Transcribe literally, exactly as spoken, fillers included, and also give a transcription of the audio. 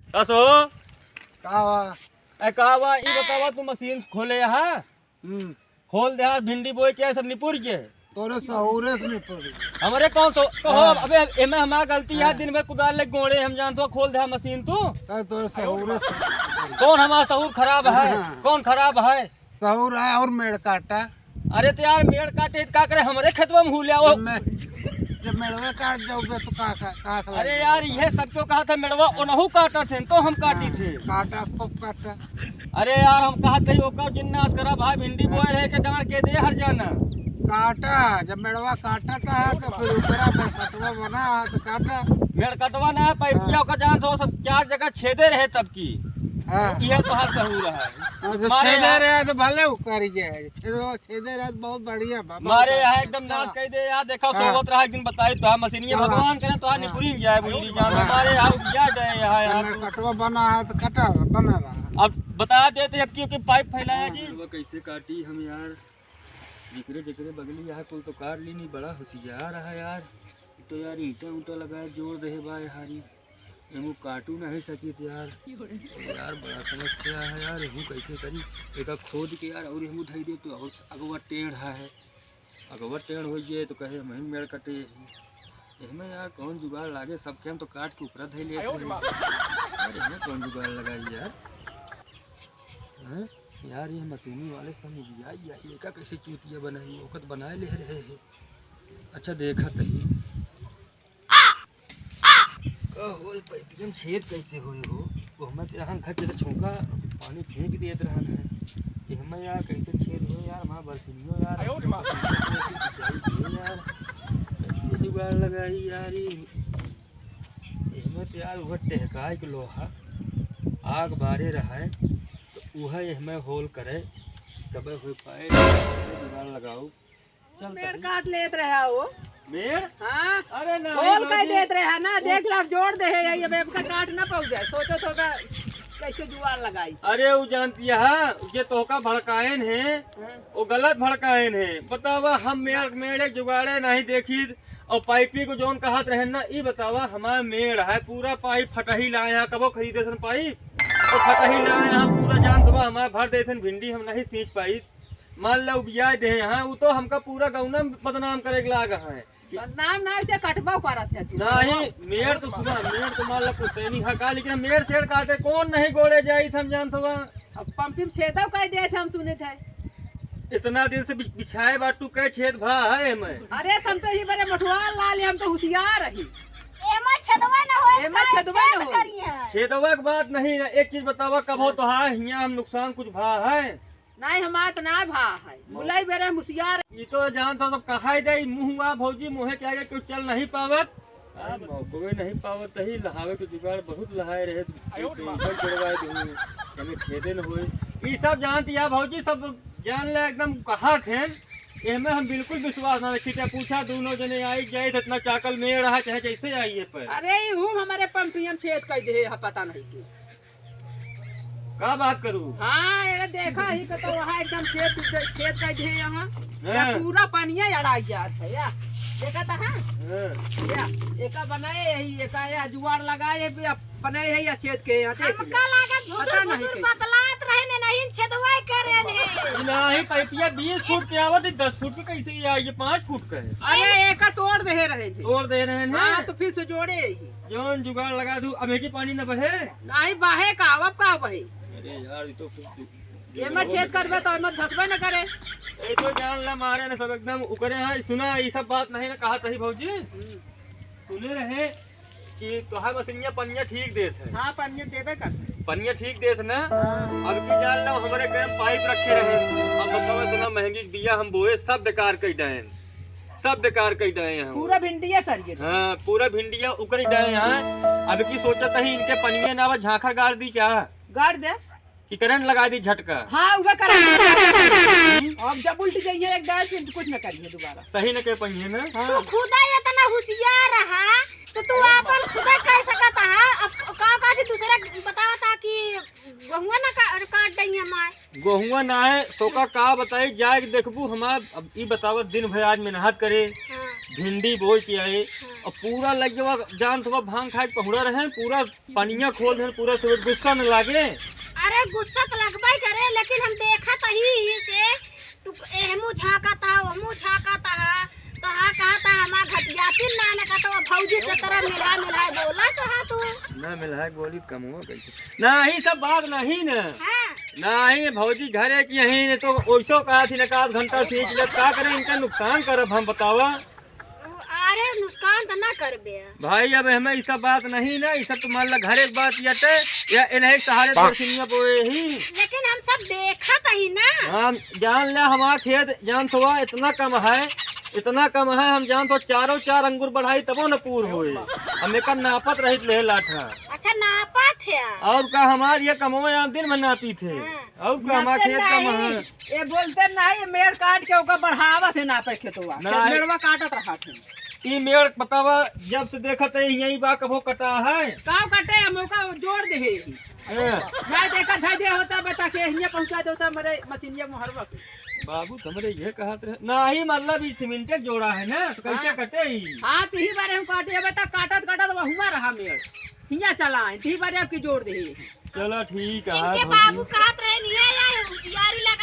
कसो? का बा? ए, का बा? ई बतावा, तू मशीन खोले हा? हम्म। खोल दे हा, भिंडी बोए के सब निपुर के। तोरे सहूरे से निपुर। हमरे कौन सो-, कहो, हाँ। अबे, एमे हमार गलती है, हाँ। दिन भर कुदाल ले गोड़े, हम जानत हो, खोल दे हा मशीन तू। का तोरे सहूरे से निपुर। कौन हमार सहूर खराब है? हाँ। कौन खराब है? सहूर है और मेड़ काटा। अरे तो यार, मेड़ काटे त का करे, हमरे खेतवा में हुल्या हो। जब मैं, जब मेड़वे काट जाओगे तो का, का, का अरे यार, ये सब क्यों कहा था, मेड़वा ओनहु काटा थे, तो हम काटी हाँ, थे। काटा, खूब काटा। अरे यार, हम कहा थे, ओकर जिन्नास करा भाई, भिंडी बोए रहे के डांड़ के दे हर जाना। काटा, जब मेड़वा काटा था, तो फिर ओकरा मेड़ कटवा बना, तो काटा। मेड़ कटवा ना, पैपिया हाँ। ओकर जान तो सब चार जगह छेदे रहे तब की। हाँ। ये तो हाथ सहूर है। हाँ, तो मारे छेदे यार। रहे तो भले उकर गया है। छेदो छेदे रहत बहुत बढ़िया बा, बहुत मारे यहाँ अच्छा। एकदम नाश कर दे यार, देखा हाँ। सोवत रहा, एक दिन बताई तो मशीनिया हाँ। भगवान करे तो आज हाँ। निपुरी जाए, बुझली जान हाँ। हमारे यहाँ उपजा जाए यहाँ, यहाँ। मेड़ कटवा बना है तो कटा बना रहा। अब बता देते अब क्योंकि पाइप फैलाया हाँ। जी। वो कैसे काटी हम यार, जिकरे जिकरे बगली यहाँ कुल तो काट ली नहीं, बड़ा होशियार है यार। तो यार ईंटा उंटा लगाए जोड़ दे बा यार, एमू काटू नहीं सकित यार। यार बड़ा समस्या है यार, एमू कैसे करी? एका खोद के यार और एमू धई दे तो और अगवा टेढ़ा है। अगवा टेढ़ हो जाए तो कहे हम मेड़ कटे। एमे यार कौन जुगाड़ लागे, सबके हम तो काट के ऊपर धई लेते हैं। यार एमे कौन जुगाड़ लगाई यार? हैं? यार ये मशीनी वाले से हम जाई, यार एका कैसे चूतिया बनाई, ओकत बनाए ले रहे हैं। अच्छा देखा तही। का होए, पाइपियन छेद कैसे होए हो? वो हमें तो यहाँ घर के छौंका पानी फेंक देत रहन है। कि हमें यार कैसे छेद होए यार, हमारा बरसिनियो यार। आयो रे माँ। कैसे जुगाड़ लगाई यार, ये, ये हमें तो यार उहे टहकाए के लोहा आग बारे रहा है, तो उहे हमें होल करे, कबे होए पाए, जुगाड़ लगाओ। चल मेड़ तनी। काट लेत रहा वो। मेड़? हाँ। अरे ना, खोल के देत रहा ना, देख ला, जोड़ दे है, यही अब एमका काट ना पाऊ जाए, सोचो तो का कैसे जुआर लगाई। अरे उ जानती है, जे तोहका भड़काएन है, हाँ। वो गलत भड़काएन है। बतावा, हम मेड़, मेड़ एक जुगाड़े नहीं देखी, और पाइपी को जौन कहत रहे ना, ई बतावा, हमार मेड़ है, पूरा पाइप फटही लाए हैं, कबो खरीदे सन पाइप, और फटही लाए हैं, पूरा जान दबा हमार भर देते भिंडी, हम नहीं सींच पाई। मान लो उबिया दे हैं, उ तो हमका पूरा गौना में बदनाम करे के लाग हैं। बदनाम ना, इसे कटबो करत है तू। नहीं, मेड़ तो सुना, मेड़ तो मान लो पुश्तैनी हका, लेकिन मेड़ सेड़ काटे कौन नहीं गोड़े जाई, हम जानत हुआ। अब पंपी में छेदो कह दे, हम सुने थे। इतना दिन से बि-, बिछाए बाटू, कै छेद भा है एमे? अरे, हम तो ही बड़े मठुआ लाल, हम तो हुसियार रही। एमा छेदवा न होए, एमा का छेदवा न छेद होए। करिया? छेदवा के बात नहीं ना, एक चीज बतावा, कब हो तो हाँ, हियाँ हम नुकसान कुछ भा है? नहीं, हमार तो ना भा है। मुलाई बेरे मुसियार। ई तो जानत हो, सब कहाई दे, ई मुँह हुआ भौजी, मुँहे के आगे क्यों चल नहीं पावत। अरे, मौकवे नहीं पावत ही, लहावे के जुगाड़ बहुत लहाए रहे, तो आयो रे माँ। टेंशन करवाए दे, एमे छेदे न होए। ई सब जानती है भौजी, सब जान ले, एकदम कहा थे, एमे हम बिल्कुल विश्वास ना रखी थे। पूछा, दोनों जने आई जाए, तो इतना चाकल मेड़ रहा, चाहे जैसे आई है पर। अरे, ई हूँ हमारे पंपियन छेद कर दे है, पता नहीं क्यों। का बात करू? हाँ, ये देखा ही के तो वहाँ एकदम छेद, छेद कर दिए यहाँ। हाँ। या पूरा पानिया अड़ा जात है या। देखा था, हाँ? हाँ। या, एका बनाए यही, एका या जुआर लगाए, या बनाए है या छेद के यहाँ, देख हमका लिया। लागत पता भुसुर नहीं भुसुर कैसे। बतलात रहे ने, नहीं छेदवाई करे ने। नहीं, पाइपिया बीस फुट के आवत है, दस फुट के कैसे या, ये पाँच फुट का है। अरे, एका तोड़ दे रहे थे। तोड़ दे रहे हैं। हाँ, तो फिर से जोड़े यही। जौन जुगाड़ लगा दू, अब एके पानी न बहे। नाही बहे का, अब का बहे? अरे यार, ये तो कुछ दु-, एमे छेद करबे तो एमे धसबे न करे। ये तो जान ला मारे न सब एकदम उकरे हैं। सुना, ये सब बात नहीं न कहा तही भौजी। हम्म। सुने रहे कि तोहार मशीनिया पनिया ठीक देत है। हाँ, पनिया देबे करते। पनिया ठीक देत ना। हाँ। अब की जान ला हमारे कने पाइप रखे रहे। अब बताओ, इतना महंगी बिया हम बोए, सब बेकार कर डाएन। सब बेकार कई डाए हैं। पूरा भिंडिया सर गए। हाँ, पूरा भिंडिया उकरी डाए हैं। अब की सोचत ही इनके पनिये ना आवा, झांखर गाड़ दी क्या? गाड़ दे। कि करंट लगा दी झटका। हाँ, उबे करंट। अब जब उल्टी जाइए एक दाए, फिर कुछ न करिए दोबारा। सही न कह पाइए ना। हाँ। तू खुदा इतना हुसियार रहा, तो तू आपन खुदा कह सकत हा। अब का, का जी दूसरा बतावा था कि गहुआ ना का-, काट दई हमार। गोहुआ ना है, सोका का बताई, जाए के देखबू हमार। अब ई बतावत दिन भर आज मेहनत करे, हाँ। भिंडी बोए के आए, हाँ। और पूरा लग गवा, जानत हवा, भांग खाए के पहुड़ा रहे, पूरा पनिया खोल दे, पूरा से गुस्सा न लागे। अरे गुस्सा तो लगबे करे, लेकिन हम देखत ही, ही से तू एहमू झांकत हा, ओहमू झांकत हा, तो हाँ कहत हा हमार घटियाती ना न कहत हा, भौजी से तरह मिला मिला बोला कहा तू। ना मिला बोली कमवा कैसे? ना, ई सब बात नहीं न। हाँ। नहीं, भौजी घरे की यही न तो ओइसो कहा थी न, का आध घंटा सींच ले, का करे, इनका नुकसान करब हम, बतावा। अरे नुकसान तो ना करबे। भाई, अब हमें ई सब बात नहीं ना, ई सब तो मान ला घरे के बात यटे, या इन्हें सहारे दरसिनिया बोए ही। लेकिन हम सब देखत ही ना। हम जान ले, हमार खेत जान थोआ इतना कम है, इतना कम है, हम जान तो चारों चार अंगूर बढ़ाई तबो न पूर होए। हम एकर नापत रहित ले लाठा। अच्छा, नापत है। और का, हमार ये कमवा यहाँ दिन में नापी थे। हाँ। और का, हमार नापते खेत कम नहीं। है। ये बोलते नहीं, ये मेड़ काट के ओका बढ़ावत है नापे खेतवा। खेत नहीं। मेड़वा काटत रहा थे। ई मेड़ बतावा, जब से देखत है यही बा, कभो कटा है? का कटे, हम ओका जोड़ दे है। हाँ। जाए देखत है, दे होता बता के हियाँ पहुँचा दे होता, मरे मशीनिया मोहरवा के। बाबू, तुमरे ये कहत रहे। नहीं, मतलब ई सीमेंटे जोड़ा है ना, तो कैसे हाँ। कटे ई? हाँ, तो ही बारे हम काटे, बता काटत काटत वहुआ रहा मेड़। हियाँ चला है, तो ही बारे आपकी जोड़ दे है। चलो ठीक है, इनके भौजी। बाबू कहत रहे, "लिया आए, होशियारी ला